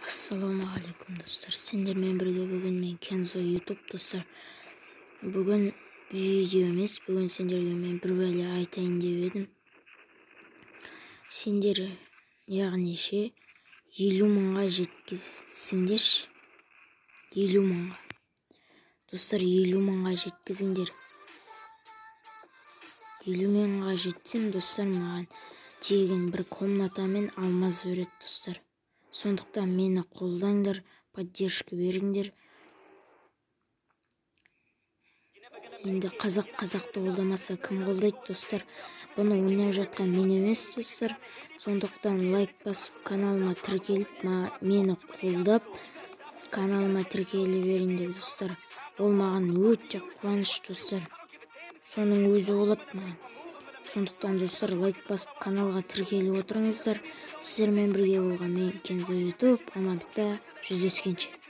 Ассалаумағалейкум, достар! Сендермен бірге бүгін мен, Кензо Ютуб. Достар, бүгін видео емес, бүгін сендерге мен бір бәле айтайын деп едім. Сендер, яғни ше, 50 мыңға жеткізсеңдерші, 50 мыңға, достар, 50 мыңға жеткізіңдер. 50 мыңға жетсем, достар, маған тегін бір комната мен алмаз береді, достар. Сондықтан мені қолдаңдар, поддержка беріңдер. Енді қазақ қазақты қолдамаса, кім қолдайды, достар? Бұны ойнап жатқан мен емес, достар. Сондықтан лайк басып, каналыма тіркеліп, мені қолдап, каналыма тіркеле беріңдер, достар. Ол маған өте қуаныш, достар, соның өзі болады маған. Сондықтан, достар, лайк басып, каналға тіркеліп отырыңыздар. Сіздермен бірге болған мен, Кензо Ютуб. Амандықта жүздескенше!